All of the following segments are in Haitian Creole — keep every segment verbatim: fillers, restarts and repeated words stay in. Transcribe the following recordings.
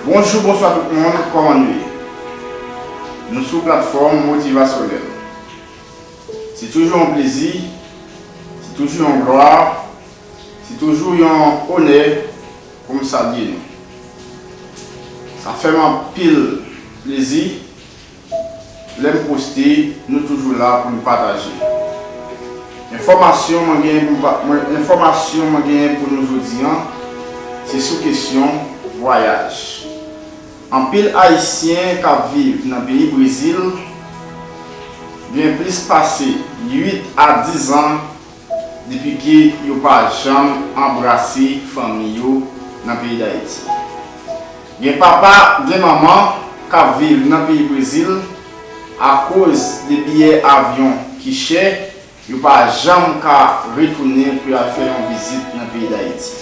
Bonjou, bonswa tout moun, kòman nou ye? Nou sou platfòm motivasyonèl. Se toujou yon plezi, se toujou yon glwa, se toujou yon onè pou m salye nou. Sa fè m anpil plezi lè m poste, nou toujou la pou n pataje. Enfòmasyon mwen genyen pou m pa- mwen- enfòmasyon mwen genyen pou nou jodi an, se sou kesyon vwayaj. Anpil Ayisyen k ap viv nan peyi Brezil gen plis pase uit a diz an depi ke yo pa janm anbrase fanmi yo nan peyi Dayiti. Gen papa, gen manman k ap viv nan peyi Brezil, akoz de biyè avyon ki chè, yo pa janm ka retounen pou y al fè yon vizit nan peyi Dayiti.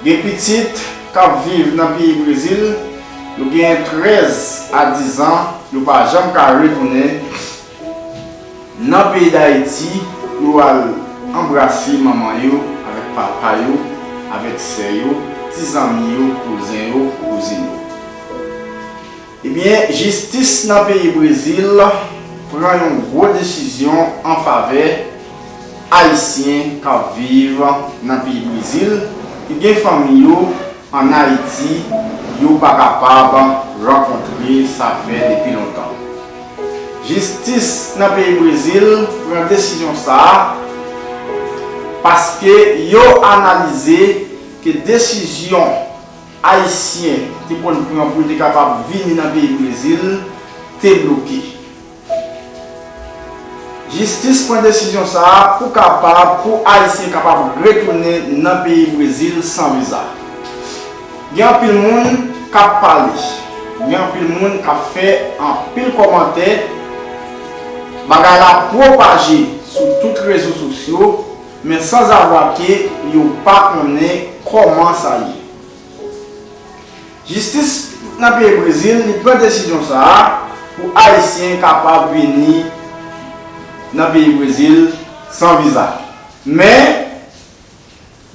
Gen pitit k ap viv nan peyi Brezil, yo genyen trèz a diz an, yo pa janm ka retounen nan peyi Dayiti pou yo al anbrase manman yo, avèk papa yo, avèk sè yo, ti zanmi yo, kouzen yo, kouzin yo. Ebyen, jistis nan peyi Brezil pran yon gwo desizyon an favè Ayisyen k ap viv nan peyi Brezil, ki gen fanmi yo ann Ayiti, yo pa kapab rankontre, sa fè depi lontan. Jistis nan peyi Brezil pran desizyon sa a paske yo analize ke desizyon Ayisyen te konn pran pou yo te kapab vini nan peyi Brezil te bloke. Jistis pran desizyon sa a pou kapab, pou Ayisyen kapab retounen nan peyi Brezil san viza. Gen anpil moun k ap pale, gen anpil moun k ap fè anpil kòmantè, bagay la pwopaje sou tout rezo sosyo, men sanzavwa ke yo pa konnen kòman sa ye. Jistis nan peyi Brezil, li pran desizyon sa a pou Ayisyen kapab vini nan peyi Brezil san viza. Men,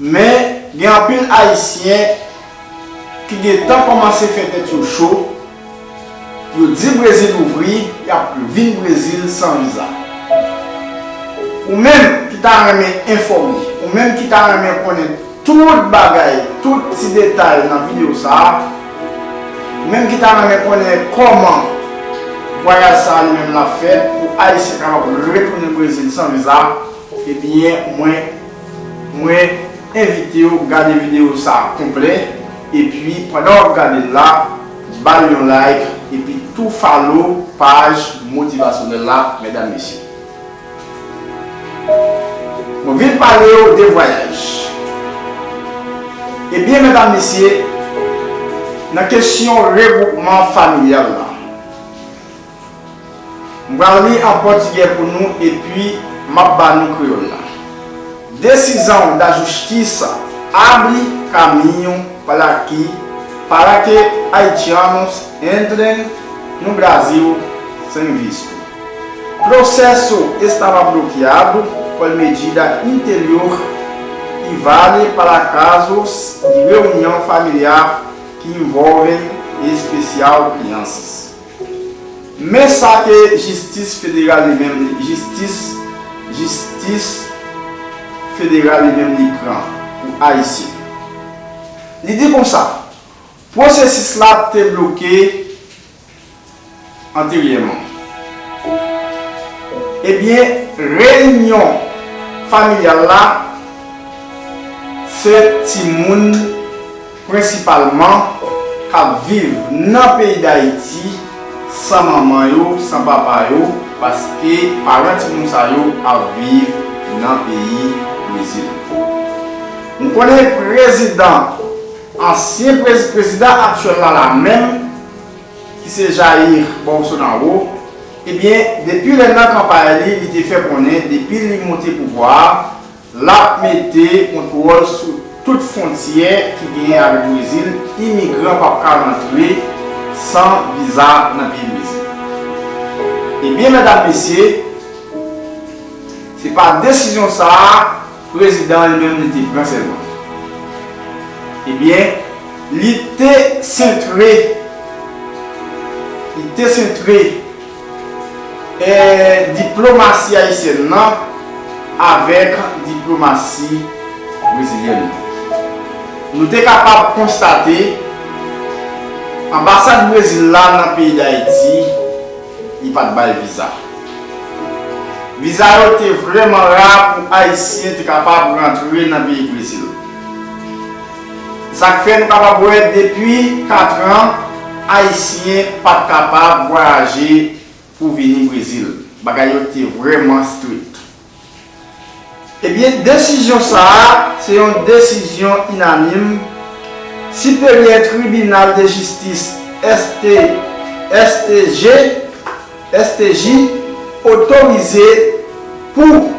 men, gen anpil Ayisyen ki gentan kòmanse fè tèt yo cho, yo di Brezil ouvri, y ap vin Brezil san viza. Ou menm ki ta renmen enfòme, ou menm ki ta renmen konnen tout bagay, tout ti detay nan videyo sa a, ou menm ki ta renmen konnen kòman vwayaj sa a li menm l ap fèt pou Ayisyen kapab retounen Brezil san viza, ebyen, mwen, mwen envite w gade videyo sa a konplè, epi pandan w ap gade l la, ba l yon like, epi tou follow paj motivasyonèl la, medam, mesye. Mwen vin pale w de vwayaj. Ebyen, medam, mesye, nan kesyon regwoupman familyal la, m pral li an pòtigè pou nou epi m ap ba nou kreyòl la. Decisão da Justiça abre caminho para que, para que haitianos entrem no Brasil sem visto. Processo estava bloqueado por medida interior e vale para casos de reunião familiar que envolvem, em especial, crianças. Men sa ke jistis federal li menm, jistis, jistis federal li menm li pran pou Ayisyen. Li di konsa, pwosesis la te bloke anteryèman. Ebyen, reyinyon familyal la, se timoun prensipalman k ap viv nan peyi Dayiti san manman yo, san papa yo, paske paran timoun sa yo ap viv nan peyi Brezil. Nou konnen prezidan, ansyen prez-, prezidan aktyèl la, la menm, ki se Jair Bolsonaro, ebyen, depi lè nan kanpay li, li te fè konnen, depi li monte pouvwa a, l ap mete kontwòl sou tout fwontyè ki genyen avèk Brezil, imigran p ap ka rantre san viza nan peyi Brezil. Ebyen, medam, mesye, se pa desizyon sa a prezidan an li menm li te pran sèlman. Ebyen, Li te sentre, li te sentre, eh, diplomasi ayisyèn nan avèk diplomasi brezilyèn nan. Nou te kapab konstate anbasad Brezil la nan peyi Dayiti, li pa t bay viza. Viza yo te vrèman ra pou Ayisyen te kapab rantre nan peyi Brezil. Sa k fè nou kapab wè depi katran, Ayisyen pa t kapab vwayaje pou vini Brezil. Bagay yo te vrèman strik. Ebyen, desizyon sa a, se yon desizyon inanim Siperyè Tribinal de Jistis S T, S T J, S T J otorize pou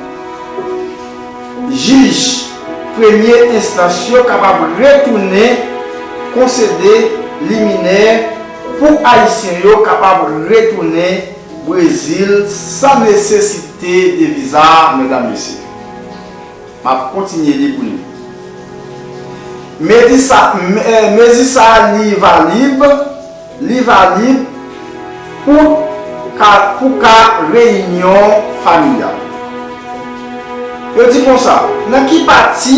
jij premye enstans yo kapab retounen konsede liminè pou Ayisyen yo kapab retounen Brezil san nesesite de viza, medam, mesye. M ap kontinye li pou nou. Mezi sa, me- eh, mezi sa a li valib, li valib pou ka, pou ka reyinyon familyal. Yo di konsa, nan ki pati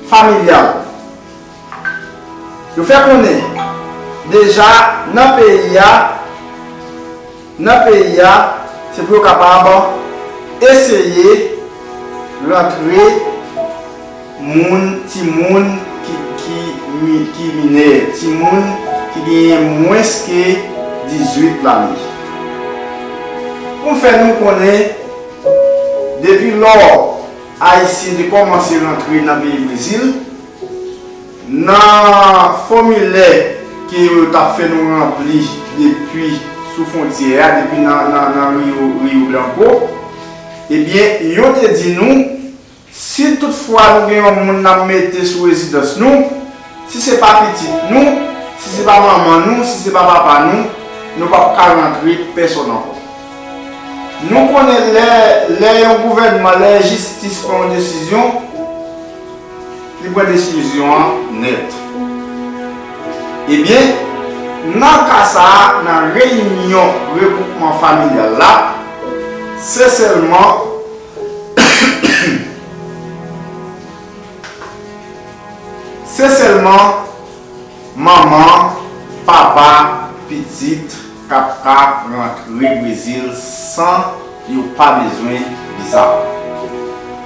familyal? Yo fè konnen deja nan peyi a, nan peyi a, se pou yo kapab eseye rantre moun, timoun ki, ki, mi- ki minè, timoun ki genyen mwens ke dizuit lane. Pou fè nou konnen, depi lò Ayisyen te kòmanse rantre nan peyi Brezil, nan fòmilè ke yo t ap fè nou ranpli depi sou fwontyè a, depi nan, nan, nan Rio, Rio Blanco, ebyen, yo te di nou, si toutfwa nou gen yon moun n ap mete sou rezidans nou, si se pa pitit nou, si se pa manman nou, si se pa papa nou, nou p ap ka rantre pèsòn ankò. Nou konnen lè, lè yon gouvènman, lè jistis pran yon desizyon, li pran desizyon an nèt. Ebyen, nan ka sa a, nan reyinyon regwoupman familyal la, se sèlman, se sèlman manman, papa, pitit k ap ka rantre Brezil san yo pa bezwen viza.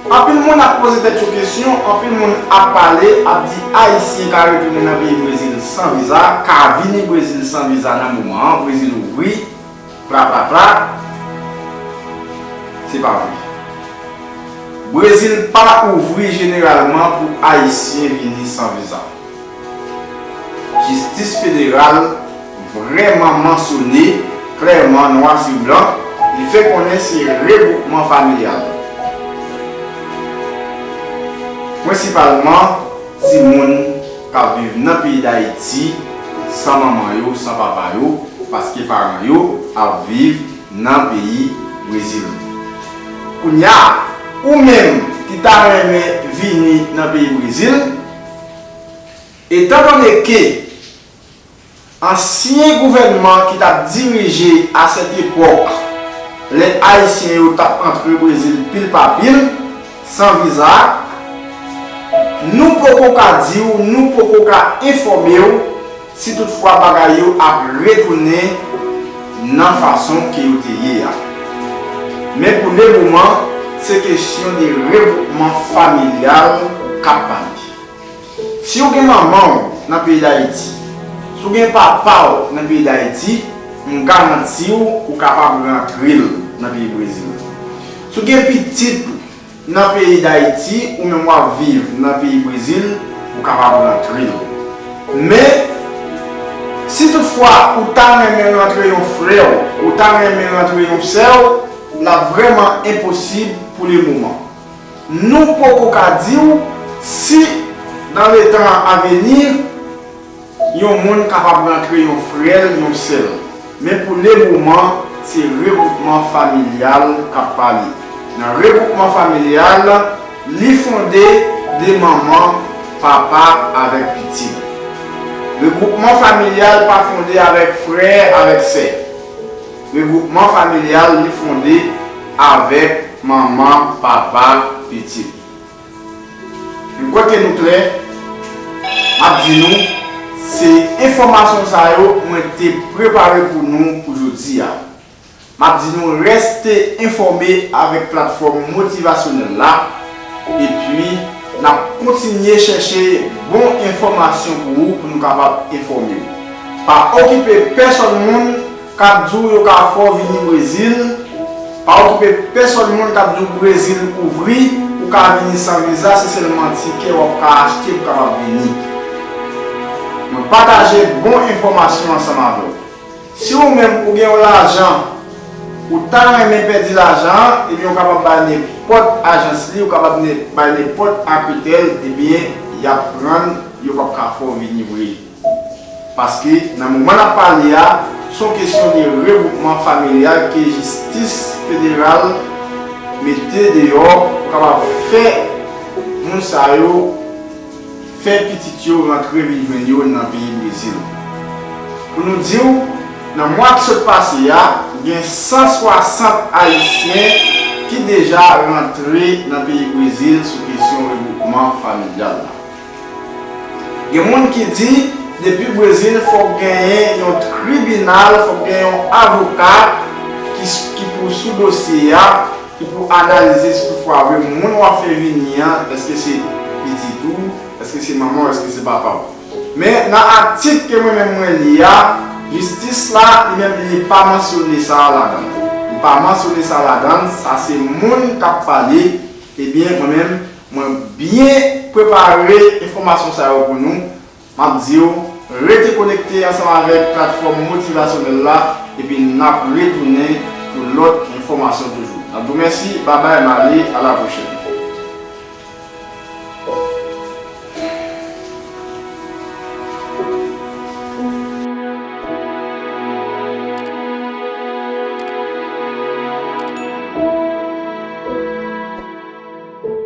Anpil moun ap poze tèt yo kesyon, anpil moun ap pale, ap di Ayisyen ka retounen nan peyi Brezil san viza, ka vini Brezil san viza nan moman an, Brezil ouvri, pra, pra, pra. Se pa vre. Brezil pa ouvri jeneralman pou Ayisyen vini san viza. Jistis federal vrèman mansyone klèman, nwa si blan, li fè konnen se regwoupman familyal. Prensipalman, timoun k ap viv nan peyi Dayiti san manman yo, san papa yo, paske paran yo ap viv nan peyi Brezil. Kounye a, ou menm ki ta renmen vini nan peyi Brezil, etandone ke ansyen gouvènman ki t ap dirije a sèt epòk, lè Ayisyen yo t ap antre Brezil pil pa pil, san viza, nou poko ka di w, nou poko ka enfòme w si toutfwa bagay yo ap retounen nan fason ke yo te ye a. Men pou lemoman, se kesyon de regwoupman familyal k ap pale. Si w gen manman w nan peyi Dayiti, si w gen papa w nan peyi Dayiti, m garanti w, ou kapab rantre l nan peyi Brezil. Si w gen pitit ou nan peyi Dayiti, ou menm w ap viv nan peyi Brezil, ou kapab rantre l. Men, si toutfwa ou ta renmen rantre yon frè w, ou ta renmen rantre yon sè w, l ap vrèman enposib pou lemoman. Nou poko ka di w si, dans le temps à venir, yon moun kapab rantre yon frè l, yon sè l. Men pou lemoman, se regwoupman familyal k ap pale. Nan regwoupman familyal, li fonde de manman, papa avèk pitit. Regwoupman familyal pa fonde avèk frè avèk sè. Regwoupman familyal li fonde avèk manman, papa, pitit. M kwè ke nou klè, m ap di nou, se enfòmasyon sa yo mwen te prepare pou nou pou jodi a. M ap di nou rèste enfòme avèk platfòm motivasyonèl la, epi n ap kontinye chèche bon enfòmasyon pou ou, pou nou kapab enfòme w. Pa okipe pèsòn moun k ap di w yo ka fè w vini Brezil, pa okipe pèsòn moun k ap di w Brezil ouvri, ou ka vini san viza, se sèlman tikè w ap ka achte pou w kapab vini. Mwen pataje bon enfòmasyon ansanm avè w. Si ou menm ou gen yon lajan, ou ta renmen pèdi lajan an, ebyen ou kapab bay nenpòt ajans li, ou kapab ne- bay nenpòt akritè l, ebyen y ap pran l, yo p ap ka fè w vini vre. Paske nan moman n ap pale a, se yon kesyon de regwoupman familyal ke jistis federal mete deyò pou kapab fè moun sa yo fè pitit yo rantre vin jwenn yo nan peyi Brezil. Pou nou di w, nan mwa ki sot pase a, gen san swasant Ayisyen ki deja rantre nan peyi Brezil sou kesyon regwoupman familyal la. Gen moun ki di, depi Brezil, fòk genyen yon tribinal, fòk gen yon avoka ki, ki pou sou dosye a, ki pou analize si toutfwa vre moun w ap fè vini an, èske se pitit ou, èske se manman w, èske se papa w. Men, nan atik ke mwen menm mwen li a, jistis la, li menm, li pa mansyone sa a ladan l. Li pa mansyone sa a ladan l, sa se moun k ap pale, ebyen, mwen menm, mwen byen prepare enfòmasyon sa yo pou nou. M ap di w, rete konekte ansanm avèk platfòm motivasyonèl la, epi n ap retounen pou lòt enfòmasyon toujou. N ap di w mèsi, babay, m ale, a la pwochèn.